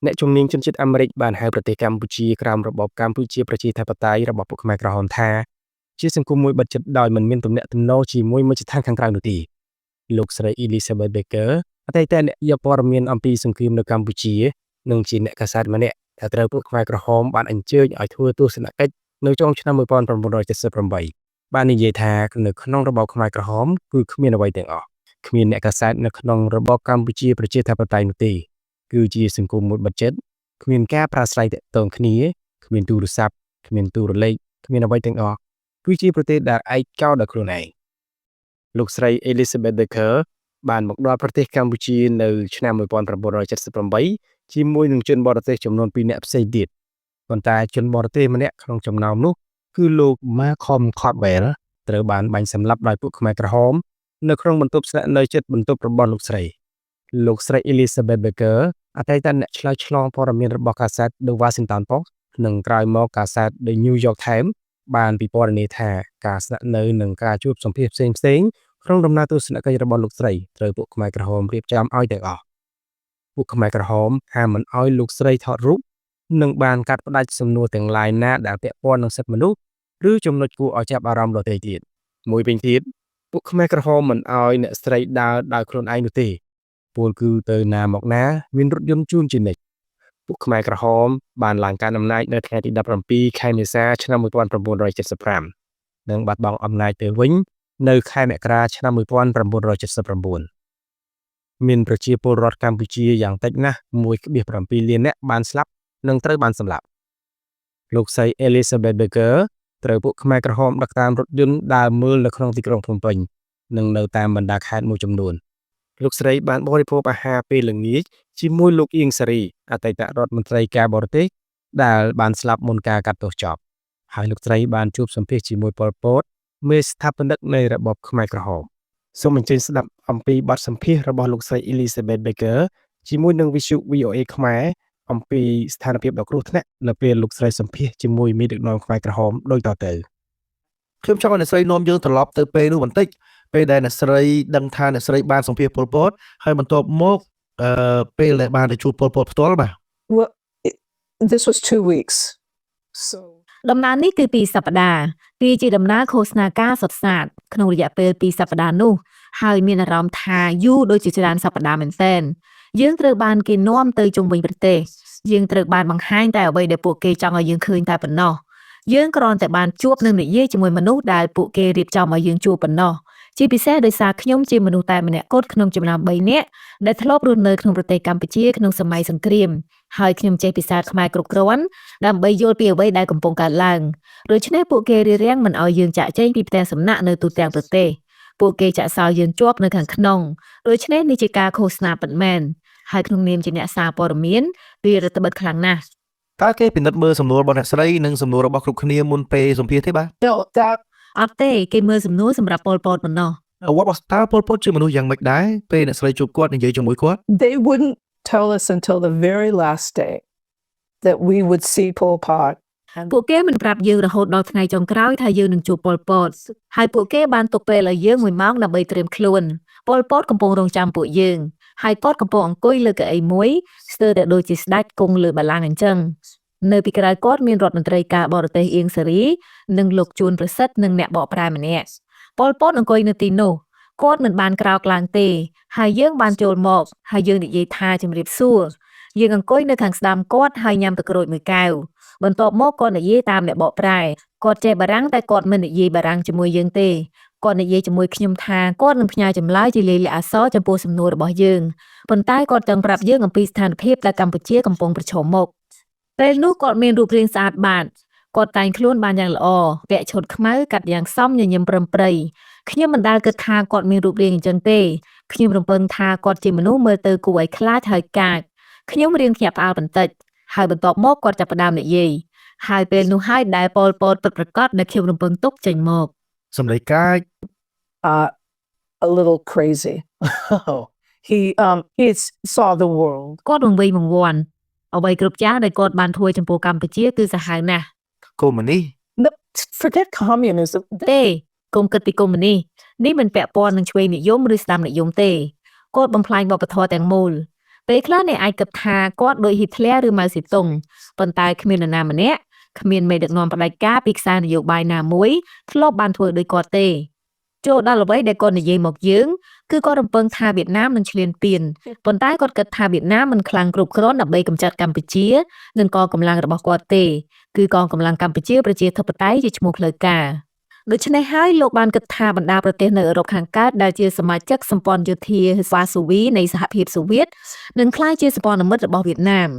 អ្នកជំនាញជនជាតិអាមេរិកបានហៅប្រទេសកម្ពុជាក្រោមរបបកម្ពុជាប្រជាធិបតេយ្យរបស់ពួកខ្មែរក្រហមថាជាសង្គមមួយបិទជិតដោយមិនមានទំនាក់ទំនងជាមួយមជ្ឈដ្ឋានខាងក្រៅនោះទេលោកស្រី Elizabeth Baker អតីតអ្នកយកព័ត៌មានអំពីសង្គ្រាមនៅកម្ពុជានិងជាអ្នកកាសែតម្នាក់ដែលត្រូវពួកខ្មែរក្រហមបានអញ្ជើញឲ្យធ្វើទស្សនកិច្ចនៅចុងឆ្នាំ1978បាននិយាយថានៅក្នុងរបបខ្មែរក្រហមគឺគ្មានអ្វីទាំងអស់គ្មានអ្នកកាសែតនៅក្នុងរបបកម្ពុជាប្រជាធិបតេយ្យនោះទេគឺជាសង្គមមួយបិទជិតគ្មានការប្រាស្រ័យទាក់ទងគ្នាគ្មានទូរស័ព្ទគ្មានទូរលេខគ្មានអ្វីទាំងអស់គឺជាប្រទេសដែលឯកោដោយខ្លួនឯងលោកស្រី Elizabeth Baker បានមកដល់ប្រទេសកម្ពុជានៅឆ្នាំ1978ជាមួយនឹងជនបរទេសចំនួន2នាក់ផ្សេងទៀតប៉ុន្តែជនបរទេសម្នាក់ក្នុងចំណោមនោះគឺលោក Malcolm Caldwell ត្រូវបានបាញ់សម្លាប់ដោយពួកខ្មែរក្រហមនៅក្នុងបន្ទប់ស្នាក់នៅជិតបន្ទប់របស់លោកស្រីលោកស្រី Elizabeth Baker អតីតអ្នកឆ្លើយឆ្លងព័ត៌មានរបស់កាសែត The Washington Post និងក្រោយមកកាសែត The New York Times បានពិពណ៌នាថាការស្នាក់នៅនិងការជួបសម្ភាសផ្សេងផ្សេងៗក្នុងដំណើរទស្សនកិច្ចរបស់លោកស្រីត្រូវពួកខ្មែរក្រហមរៀបចំឲ្យទាំងអស់ពួកខ្មែរក្រហមហាមមិនឲ្យលោកស្រីថតរូបនិងបានកាត់ផ្តាច់សំណួរទាំងឡាយណាដែលពាក់ព័ន្ធនឹងសិទ្ធិមនុស្សឬចំណុចគួរឲ្យចាប់អារម្មណ៍ដទៃទៀតមួយវិញទៀតពួកខ្មែរក្រហមមិនឲ្យអ្នកស្រីដើរដោយខ្លួនឯងនោះទេពោលគឺទៅណាមកណាមានរថយន្តជូនជានិច្ចពួកខ្មែរក្រហមបានឡើងកាន់អំណាចនៅថ្ងៃទី17ខែមេសាឆ្នាំ1975និងបាត់បង់អំណាចទៅវិញនៅខែមករាឆ្នាំ1979មានប្រជាពលរដ្ឋកម្ពុជាយ៉ាងតិចណាស់1.7លាននាក់បានស្លាប់និងត្រូវបានសម្លាប់លោកស្រី Elizabeth Baker ត្រូវពួកខ្មែរក្រហមដឹកតាមរថយន្តដើរមើលនៅក្នុងទីក្រុងភ្នំពេញនិងនៅតាមបណ្ដាខេត្តមួយចំនួនលោកស្រីបានបរិភោគអាហារពេលល្ងាចជាមួយលោកអៀងសារីអតីតរដ្ឋមន្ត្រីការបរទេសដែលបានស្លាប់មុនការកាត់ទោសចប់ហើយលោកស្រីបានជួបសម្ភាសជាមួយប៉ុលពតមេស្ថាបនិកនៃរបបខ្មែរក្រហមសូមអញ្ជើញស្ដាប់អំពីបទសម្ភាសន៍របស់លោកស្រី Elizabeth Baker ជាមួយនឹងវិទ្យុ VOA ខ្មែរអំពីស្ថានភាពដ៏គ្រោះថ្នាក់នៅពេលលោកស្រីសម្ភាសជាមួយមេដឹកនាំខ្មែរក្រហមដូចតទៅ ខ្ញុំចង់ឲ្យអ្នកស្រីនាំយើងត្រឡប់ទៅពេលនោះបន្តិចពេលដែលអ្នកស្រីដឹងថាអ្នកស្រីបានសម្ភាសប៉ុលពតហើយបន្ទាប់មកអឺពេលដែលបានទៅជួបប៉ុលពតផ្ទាល់បាទ Well, this was 2 weeks. So ដំណើរនេះគឺពីរសប្តាហ៍វាជាដំណើរឃោសនាការសុទ្ធសាធក្នុងរយៈពេល2សប្តាហ៍នោះហើយមានអារម្មណ៍ថាយូរដូចជាច្រើនសប្តាហ៍មែនទែនយើងត្រូវបានគេនាំទៅជុំវិញប្រទេសយើងត្រូវបានបង្ហាញតែអ្វីដែលពួកគេចង់ឲ្យយើងឃើញតែប៉ុណ្ណោះយើងគ្រាន់តែបានជួបនិងនិយាយជាមួយមនុស្សដែលពួកគេរៀបចំឲ្យយើងជួបប៉ុណ្ណោះជាពិសេសដោយសារខ្ញុំជាមនុស្សតែម្នាក់គត់ក្នុងចំណោម3នាក់ដែលធ្លាប់រស់នៅក្នុងប្រទេសកម្ពុជាក្នុងសម័យសង្គ្រាមហើយខ្ញុំចេះភាសាខ្មែរគ្រប់គ្រាន់ដើម្បីយល់ពីអ្វីដែលកំពុងកើតឡើងដូច្នេះពួកគេរារាំងមិនឲ្យយើងចាក់ចែងពីផ្ទះសំណាក់នៅទូទាំងប្រទេសពួកគេចាក់សោយើងជាប់នៅខាងក្នុងដូច្នេះនេះជាការឃោសនាពិតមែនហើយក្នុងនាមជាអ្នកសារព័ត៌មានវារឹតបន្តឹងខ្លាំងណាស់ តើគេពិនិត្យមើលសំណួររបស់អ្នកស្រីនិងសំណួររបស់គ្រប់គ្នាមុនពេលសម្ភាសទេបាទ no, that អត់ទេគេមើលសំណួរសម្រាប់ប៉ុលពតប៉ុណ្ណោះ What was តើប៉ុលពតជាមនុស្សយ៉ាងម៉េចដែរពេលអ្នកស្រីជួបគាត់និយាយជាមួយគាត់ they wouldn't tell us until the very last day that we would see Pol Pot. ពួកគេមិនប្រាប់យើងរហូតដល់ថ្ងៃចុងក្រោយថាយើងនឹងជួបប៉ុលពតហើយពួកគេបានទុកពេលឲ្យយើងមួយម៉ោងដើម្បីត្រៀមខ្លួនប៉ុលពតកំពុងរងចាំពួកយើងហើយគាត់កំពុងអង្គុយលើកៅអីមួយស្ទើរតែដូចជាស្ដេចគង់លើបល្ល័ង្កអញ្ចឹងនៅពីក្រោយគាត់មានរដ្ឋមន្ត្រីការបរទេសអៀងសារីនិងលោកជួនប្រសិទ្ធនិងអ្នកបកប្រែម្នាក់ប៉ុលពតអង្គុយនៅទីនោះគាត់មិនបានក្រោកឡើងទេហើយយើងបានចូលមកហើយយើងនិយាយថាជំរាបសួរយើងអង្គុយនៅខាងស្ដាំគាត់ហើយញ៉ាំទឹកក្រូចមួយកែវ បន្ទាប់មកគាត់និយាយតាមអ្នកបកប្រែគាត់ចេះបារាំងតែគាត់មិននិយាយបារាំងជាមួយយើងទេគាត់និយាយជាមួយខ្ញុំថាគាត់នឹងផ្ញើចម្លើយជាលាយលក្ខណ៍អក្សរចំពោះសំណួររបស់យើងប៉ុន្តែគាត់ចង់ប្រាប់យើងអំពីស្ថានភាពដែលកម្ពុជាកំពុងប្រឈមមុខពេលនោះគាត់មានរូបរាងស្អាតបាតគាត់តែងខ្លួនបានយ៉ាងល្អពាក់ឈុតខ្មៅកាត់យ៉ាងសមញញឹមប្រឹមប្រៃខ្ញុំមិនដែលគិតថាគាត់មានរូបរាងអញ្ចឹងទេខ្ញុំរំពឹងថាគាត់ជាមនុស្សមើលទៅគួរឲ្យខ្លាចហើយកាចខ្ញុំរៀងភ្ញាក់ផ្អើលបន្តិចហើយបន្ទាប់មកគាត់ចាប់ផ្ដើមនិយាយហើយពេលនោះហើយដែលប៉ុលពតពិតប្រាកដដែលខ្ញុំរំពឹងទុកចេញមក សម្ដីកាច A little crazy. He saw the world. គាត់វង្វេងវង្វាន់អ្វីគ្រប់យ៉ាងដែលគាត់បានធ្វើចំពោះកម្ពុជាគឺសាហាវណាស់ កុម្មុយនីស No, forget communism. ទេកុំគិតពីកុម្មុយនីសនេះមិនពាក់ព័ន្ធនឹងឆ្វេងនិយមឬស្ដាំនិយមទេគាត់បំផ្លាញវប្បធម៌ទាំងមូល ពេលខ្លះអ្នកអាចគិតថាគាត់ដូចហ៊ីត្លែរឬម៉ៅសេតុងប៉ុន្តែគ្មាននរណាម្នាក់គ្មានមេដឹកនាំផ្ដាច់ការពីខ្សែនយោបាយណាមួយធ្លាប់បានធ្វើដូចគាត់ទេចូលដល់អ្វីដែលគាត់និយាយមកយើងគឺគាត់រំពឹងថាវៀតណាមនឹងឈ្លានពានប៉ុន្តែគាត់គិតថាវៀតណាមមិនខ្លាំងគ្រប់គ្រាន់ដើម្បីកម្ចាត់កម្ពុជានិងកងកម្លាំងរបស់គាត់ទេគឺកងកម្លាំងកម្ពុជាប្រជាធិបតេយ្យជាឈ្មោះផ្លូវការដូច្នេះហើយលោកបានគិតថាបណ្ដាប្រទេសនៅអឺរ៉ុបខាងកើតដែលជាសមាជិកសម្ព័ន្ធយោធាវ៉ាសូវីនៃសហភាពសូវៀតនឹងក្លាយជាសម្ព័ន្ធមិត្តរបស់វៀតណាម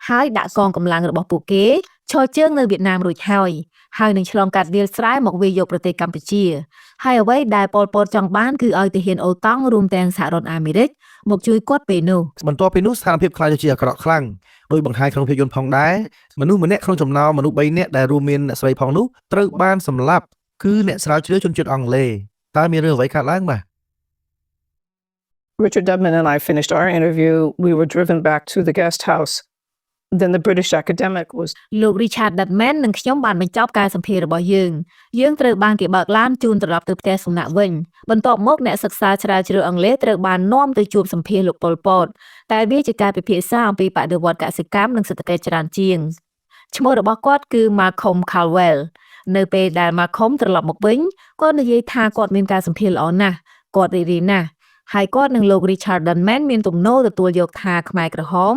ហើយដាក់កងកម្លាំងរបស់ពួកគេឈរជើងនៅវៀតណាមរួចហើយហើយនឹងឆ្លងកាត់វាលស្រែមកវាយយកប្រទេសកម្ពុជាហើយអ្វីដែលប៉ុលពតចង់បានគឺឲ្យទាហានអូតង់រួមទាំងសហរដ្ឋអាមេរិកមកជួយគាត់ពេលនោះ បន្ទាប់ពីនោះស្ថានភាពក្លាយទៅជាអាក្រក់ខ្លាំងដោយបង្ហាញក្នុងភាពយន្តផងដែរមនុស្សម្នាក់ក្នុងចំណោមមនុស្ស3នាក់ដែលរួមមានអ្នកស្រីផងនោះត្រូវបានសម្លាប់គឺអ្នកស្រាវជ្រាវជនជាតិអង់គ្លេសតើមានរឿងអ្វីកើតឡើងបាទ Richard Dudman and I finished our interview. We were driven back to the guest house. Then the British academic was លោក Richard Dudman និងខ្ញុំបានបញ្ចប់ការសម្ភាសន៍របស់យើងយើងត្រូវបានគេបើកឡានជូនត្រឡប់ទៅផ្ទះសំណាក់វិញបន្ទាប់មកអ្នកសិក្សាស្រាវជ្រាវអង់គ្លេសត្រូវបាននាំទៅជួបសម្ភាសន៍លោកប៉ុលពតតែវាជាការពិភាក្សាអំពីបដិវត្តន៍កសិកម្មនិងសេដ្ឋកិច្ចច្រើនជាងឈ្មោះរបស់គាត់គឺ Malcolm Caldwell នៅពេលដែល Malcolm ត្រឡប់មកវិញគាត់និយាយថាគាត់មានការសម្ភាសន៍ល្អណាស់គាត់រីករាយណាស់ហើយគាត់និងលោក Richard Dudman មានទំនោរទទួលយកថាខ្មែរក្រហម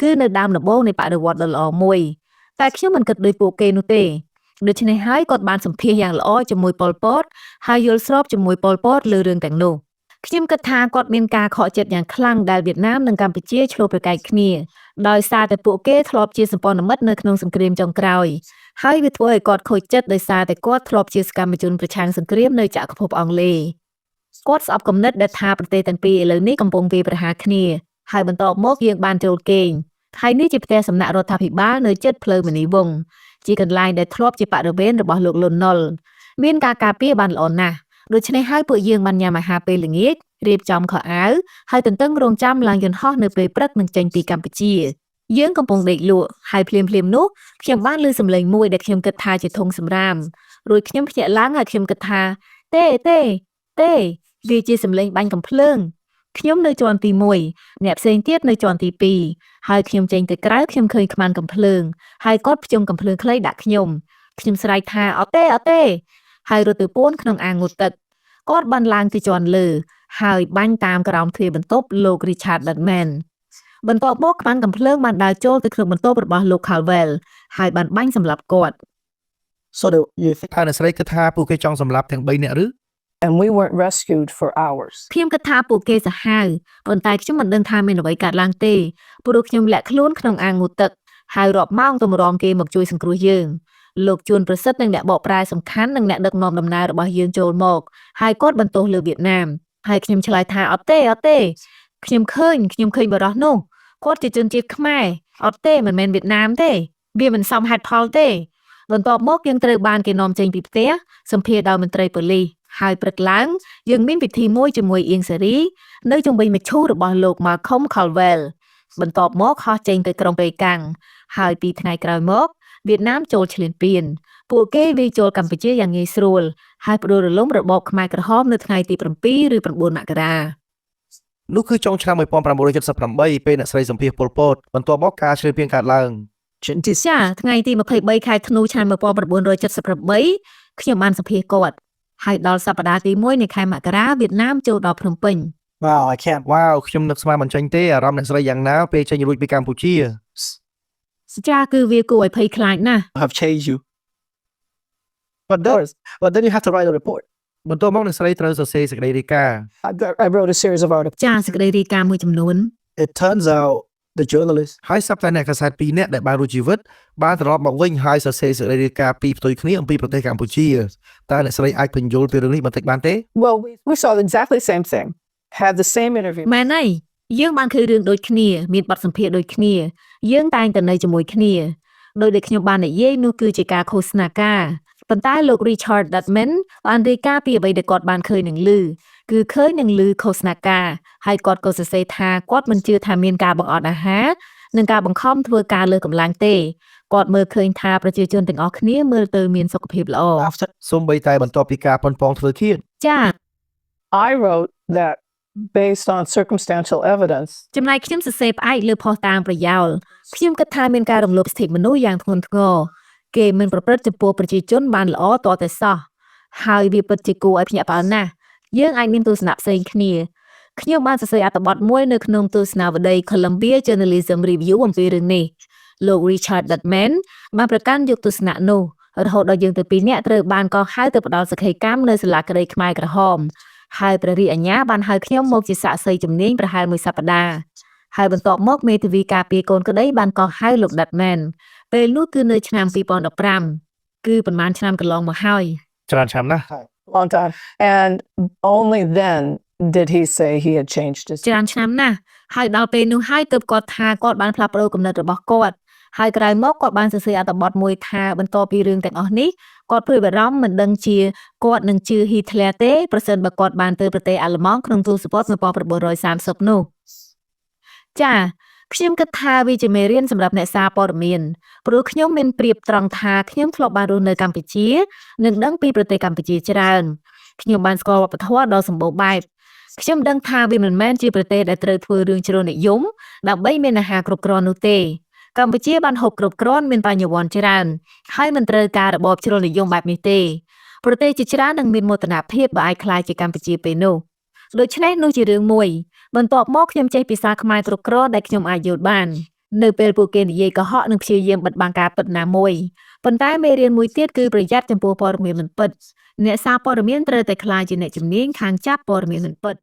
គឺនៅដើមដំបូងនៃបដិវត្តន៍ដ៏ល្អមួយតែខ្ញុំមិនគិតដូចពួកគេនោះទេដូច្នេះហើយគាត់បានសម្ភាសន៍យ៉ាងល្អជាមួយប៉ុលពតហើយយល់ស្របជាមួយប៉ុលពតលើរឿងទាំងនោះខ្ញុំគិតថាគាត់មានការខកចិត្តយ៉ាងខ្លាំងដែលវៀតណាមនិងកម្ពុជាឈ្លោះប្រកែកគ្នាដោយសារតែពួកគេធ្លាប់ជាសម្ព័ន្ធមិត្តនៅក្នុងសង្គ្រាមចុងក្រោយហើយវាធ្វើឲ្យគាត់ខូចចិត្តដោយសារតែគាត់ធ្លាប់ជាសកម្មជនប្រឆាំងសង្គ្រាមនៅចក្រភពអង់គ្លេសគាត់ស្អប់គំនិតដែលថាប្រទេសទាំងពីរឥឡូវនេះកំពុងវាយប្រហារគ្នាហើយបន្ទាប់មកយើងបានចូលគេងហើយនេះជាផ្ទះសំណាក់រដ្ឋាភិបាលនៅជិតផ្លូវមនីវង្សជាកន្លែងដែលធ្លាប់ជាបរិវេណរបស់លោកលន់នល់មានការការពារបានល្អណាស់ដូច្នេះហើយពួកយើងបានញ៉ាំអាហារពេលល្ងាចរៀបចំខោអាវហើយទន្ទឹងរង់ចាំឡើងយន្តហោះនៅពេលព្រឹកនឹងចេញពីកម្ពុជាយើងកំពុងដេកលក់ហើយភ្លាមៗនោះខ្ញុំបានឮសំឡេងមួយដែលខ្ញុំគិតថាជាធុងសំរាមរួចខ្ញុំភ្ញាក់ឡើងហើយខ្ញុំគិតថាទេទេទេវាជាសំឡេងបាញ់កំភ្លើងខ្ញុំនៅជាន់ទី1អ្នកផ្សេងទៀតនៅជាន់ទី2ហើយខ្ញុំចេញទៅក្រៅខ្ញុំឃើញខ្មាន់កំភ្លើងហើយគាត់ភ្ជុំកំភ្លើងខ្លីដាក់ខ្ញុំខ្ញុំស្រែកថាអត់ទេអត់ទេហើយរត់ទៅពួនក្នុងអាងងូតទឹកគាត់បានឡើងទៅជាន់លើហើយបាញ់តាមក្រោមទ្វារបន្ទប់លោក Richard Dudman បន្ទាប់មកខ្មាន់កំភ្លើងបានដើរចូលទៅក្នុងបន្ទប់របស់លោក Caldwell ហើយបានបាញ់សម្លាប់គាត់ So do you think តើអ្នកស្រីគិតថាពួកគេចង់សម្លាប់ទាំង3នាក់ឬ and we weren't rescued for hours. ខ្ញុំគិតថាពួកគេសាហាវប៉ុន្តែខ្ញុំមិនដឹងថាមានអ្វីកើតឡើងទេព្រោះខ្ញុំលាក់ខ្លួនក្នុងអាងងូតទឹកហើយរាប់ម៉ោងទម្រាំគេមកជួយសង្គ្រោះយើងលោកជួនប្រសិទ្ធនិងអ្នកបកប្រែសំខាន់និងអ្នកដឹកនាំដំណើររបស់យើងចូលមកហើយគាត់បន្ទោសលើវៀតណាមហើយខ្ញុំឆ្លើយថាអត់ទេអត់ទេខ្ញុំឃើញខ្ញុំឃើញបរិះនោះគាត់ជាជនជាតិខ្មែរអត់ទេមិនមែនវៀតណាមទេវាមិនសមហេតុផលទេបន្ទាប់មកយើងត្រូវបានគេនាំចេញពីផ្ទះសម្ភាសដោយមន្ត្រីប៉ូលីសហើយព្រឹកឡើងយើងមានពិធីមួយជាមួយអៀងសេរីនៅជុំវិញមឈូសរបស់លោក Malcolm Caldwell បន្ទាប់មកហោះចេញទៅក្រុងប៉េកាំងហើយពីថ្ងៃក្រោយមកវៀតណាមចូលឈ្លានពានពួកគេវាយចូលកម្ពុជាយ៉ាងងាយស្រួលហើយផ្ដួលរលំរបបខ្មែរក្រហមនៅថ្ងៃទី7ឬ9មករា នោះគឺចុងឆ្នាំ1978ពេលអ្នកស្រីសម្ភាសន៍ប៉ុលពតបន្ទាប់មកការឈ្លានពានកើតឡើង ចាថ្ងៃទី23ខែធ្នូឆ្នាំ1978ខ្ញុំបានសម្ភាសន៍គាត់ហើយដល់សប្តាហ៍ទី1នៃខែមករាវៀតណាមចូលដល់ភ្នំពេញ Wow, I can't វ៉ាវខ្ញុំនឹកស្មានមិនចេញទេអារម្មណ៍អ្នកស្រីយ៉ាងណាពេលចេញរួចពីកម្ពុជា ចាគឺវាគួរឲ្យភ័យខ្លាចណាស់ have changed you. But then you have to write a report. បន្ទាប់មកអ្នកស្រីត្រូវសរសេរសេចក្តីរាយការណ៍ I wrote a series of articles. ចាសេចក្តីរាយការណ៍មួយចំនួន It turns out the journalist ហើយស្រាប់តែអ្នកកាសែត2នាក់ដែលបានរួចជីវិតបានត្រឡប់មកវិញហើយសរសេរសេចក្តីរាយការណ៍ពីរផ្ទុយគ្នាអំពីប្រទេសកម្ពុជាតើអ្នកស្រីអាចពន្យល់ពីរឿងនេះបន្តិចបានទេ Well, we saw exactly the same thing, had the same interview. មែនហើយយើងបានឃើញរឿងដូចគ្នាមានបទសម្ភាសន៍ដូចគ្នាយើងតែងតែនៅជាមួយគ្នាដោយដែលខ្ញុំបាននិយាយនោះគឺជាការឃោសនាការប៉ុន្តែលោក Richard Dudman បានរាយការណ៍ពីអ្វីដែលគាត់បានឃើញនិងឮគឺឃើញនិងឮឃោសនាការហើយគាត់ក៏សរសេរថាគាត់មិនជឿថាមានការបង្អត់អាហារនិងការបង្ខំធ្វើការលើកម្លាំងទេគាត់មើលឃើញថាប្រជាជនទាំងអស់គ្នាមើលទៅមានសុខភាពល្អ after សូម្បីតែបន្ទាប់ពីការប៉ុនប៉ងធ្វើឃាត ចា I wrote that Based on circumstantial evidence. ចំណែកខ្ញុំសរសេរផ្អែកលើភស្តុតាងប្រយោលខ្ញុំគិតថាមានការរំលោភសិទ្ធិមនុស្សយ៉ាងធ្ងន់ធ្ងរគេមិនប្រព្រឹត្តចំពោះប្រជាជនបានល្អតតែសោះហើយវាពិតជាគួរឲ្យភ្ញាក់ផ្អើលណាស់យើងអាចមានទស្សនៈផ្សេងគ្នាខ្ញុំបានសរសេរអត្ថបទមួយនៅក្នុងទស្សនាវដ្តី Columbia Journalism Review អំពីរឿងនេះលោក Richard Dudman បានប្រកាន់យកទស្សនៈនោះរហូតដល់យើងទាំងពីរនាក់ត្រូវបានកោះហៅទៅផ្ដល់សក្ខីកម្មនៅសាលាក្តីខ្មែរក្រហមហើយព្រះរាជអាជ្ញាបានហៅខ្ញុំមកជាសាក្សីជំនាញប្រហែលមួយសប្តាហ៍ហើយបន្ទាប់មកមេធាវីការពារកូនក្តីបានកោះហៅលោក Dudman ពេលនោះគឺនៅឆ្នាំ2015គឺប្រហែលឆ្នាំកន្លងមកហើយ ច្រើនឆ្នាំណាស់ Long time. And only then did he say he had changed his ច្រើនឆ្នាំណាស់ហើយដល់ពេលនោះហើយទើបគាត់ថាគាត់បានផ្លាស់ប្ដូរគំនិតរបស់គាត់ហើយក្រោយមកគាត់បានសរសេរអត្ថបទមួយថាបន្ទាប់ពីរឿងទាំងអស់នេះគាត់ព្រួយបារម្ភមិនដឹងជាគាត់នឹងជឿហ៊ីត្លែទេប្រសិនបើគាត់បានទៅប្រទេសអាល្លឺម៉ង់ក្នុងទសវត្សរ៍1930នោះចាខ្ញុំគិតថាវាជាមេរៀនសម្រាប់អ្នកសារព័ត៌មានព្រោះខ្ញុំមានប្រៀបត្រង់ថាខ្ញុំធ្លាប់បានរស់នៅកម្ពុជានិងដឹងពីប្រទេសកម្ពុជាច្រើនខ្ញុំបានស្គាល់វប្បធម៌ដ៏សម្បូរបែបខ្ញុំដឹងថាវាមិនមែនជាប្រទេសដែលត្រូវធ្វើរឿងជ្រុលនិយមដើម្បីមានអាហារគ្រប់គ្រាន់នោះទេកម្ពុជាបានហូបគ្រប់គ្រាន់មានបញ្ញវន្តច្រើនហើយមិនត្រូវការរបបជ្រុលនិយមបែបនេះទេប្រទេសជាច្រើននឹងមានមោទនភាពបើអាចក្លាយជាកម្ពុជាពេលនោះដូច្នេះនោះជារឿងមួយបន្ទាប់មកខ្ញុំចេះភាសាខ្មែរគ្រប់គ្រាន់ដែលខ្ញុំអាចយល់បាននៅពេលពួកគេនិយាយកុហកនិងព្យាយាមបិទបាំងការពិតណាមួយប៉ុន្តែមេរៀនមួយទៀតគឺប្រយ័ត្នចំពោះព័ត៌មានមិនពិតអ្នកសារព័ត៌មានត្រូវតែក្លាយជាអ្នកជំនាញខាងចាប់ព័ត៌មានមិនពិត។